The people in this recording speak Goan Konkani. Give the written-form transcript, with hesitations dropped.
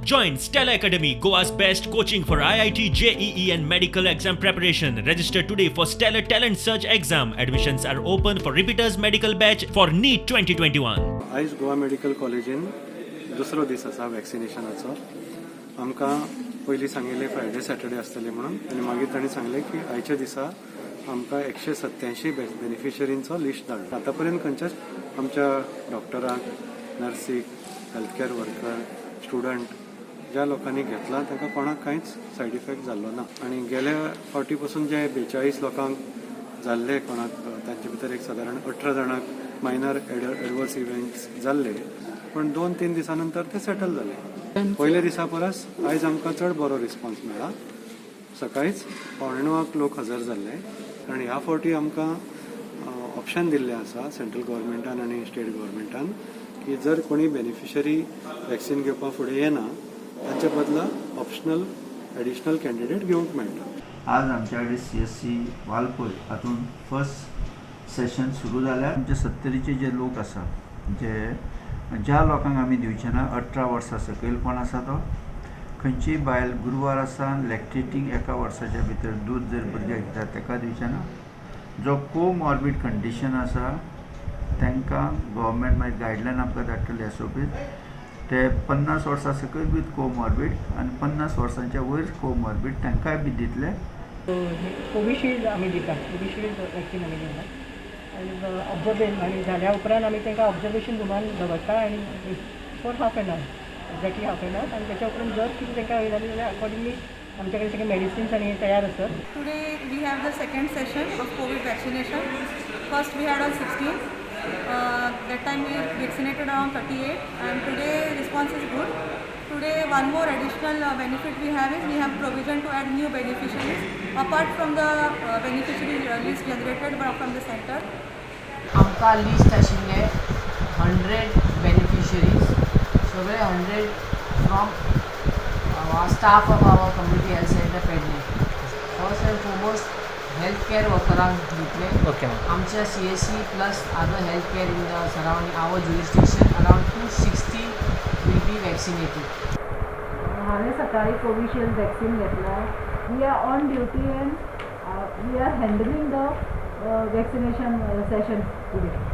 Join Stella Academy, Goa's best coaching for IIT, JEE and medical exam preparation. Register today for Stellar Talent Search exam. Admissions are open for repeaters medical batch for NEET 2021. आयज गोवा मेडिकल कॉलेजीन दुसरो दीस आसा वॅक्सिनेशनाचो. आमकां पयलीं सांगिल्लें फ्रायडे सॅटर्डे आसतले म्हणून आनी मागीर तांणी सांगलें की आयच्या दिसा आमकां 187 बेनिफिशरींचो लिस्ट धाडला. आतां पर्यंत खंयच्याच आमच्या डॉक्टरांक, नर्सीक, हेल्थ केअर वर्कर, स्टुडंट ज्या लोकांनी घेतला तांकां कोणाक कांयच सायड इफेक्ट जाल्लो ना. आनी गेल्या फावटी पसून जे 42 लोकांक जाल्ले कोणाक, तांचे भितर एक सादारण 18 जाणांक मायनर एडवर्स इव्हेंट्स जाल्ले, पण 2-3 दिसां नंतर ते सेटल जाले. पयल्या दिसा परस आयज आमकां चड बरो रिस्पॉन्स मेळ्ळा. सकाळीच 8:45 लोक हजर जाल्ले, कारण ह्या फावटी आमकां ऑप्शन दिल्लें आसा सेंट्रल गव्हर्मेंटान आनी स्टेट गव्हर्मेंटान की जर कोणी बेनिफिशरी वॅक्सिन घेवपा फुडें येना, तांच्या बदला ऑप्शनल एडिशनल कॅन्डिडेट घेवंक मेळटा. आज आमच्या कडेन सीएचसी वालपय हातूंत फर्स्ट सेशन सुरू जाल्या. आमचे सत्तरीचे जे लोक आसा, जे ज्या लोकांक आमी दिवचे ना, 18 वर्सां सकयल कोण आसा तो, खंयचीय बायल गुरवार आसा, लॅक्टेटींग एका वर्साच्या भितर दूद जर भुरग्याक दिता ताका दिवचे ना, जो कोमॉर्बीड कंडिशन आसा तांकां गव्हर्मेंट मागीर गायडलायन आमकां धाडटली एसओपी. ते 50 वर्सां सकयल बी कोमॉर्बीड आनी 50 वर्सांच्या वयर कोमॉर्बीड तांकांय बी दितले. कोविशिल्ड आमी दितात, कोविशिल्ड वॅक्सिन आमी दितात आनी ऑब्जर्वेशन आनी जाल्या उपरांत आमी तांकां ऑब्जर्वेशन रुमान दवरता आनी for half an hour, exactly half an hour. आनी त्याच्या उपरांत जर कितें तांकां हें जालें जाल्यार अकॉर्डिंगली आमच्या कडेन सगळे मेडिसिन्स आनी हें तयार आसत. Today we have the second session of COVID vaccination. First we had on 16th. That time we vaccinated around 38, and today response is good. Today one more additional benefit we have is we have provision to add new beneficiaries apart from the beneficiary list generated from the center. आमकां लिस्ट आशिल्लें 100 बेनिफिशरीज, सगळे 100 from staff of our community health center, Pedne. First and foremost health care वर्करांक दितले. आमच्या CHC plus other health care in the surrounding our jurisdiction around 260 will be vaccinated. हांवें सकाळी कोविशिल्ड वॅक्सिन घेतला. We are on duty and we are handling the vaccination session today.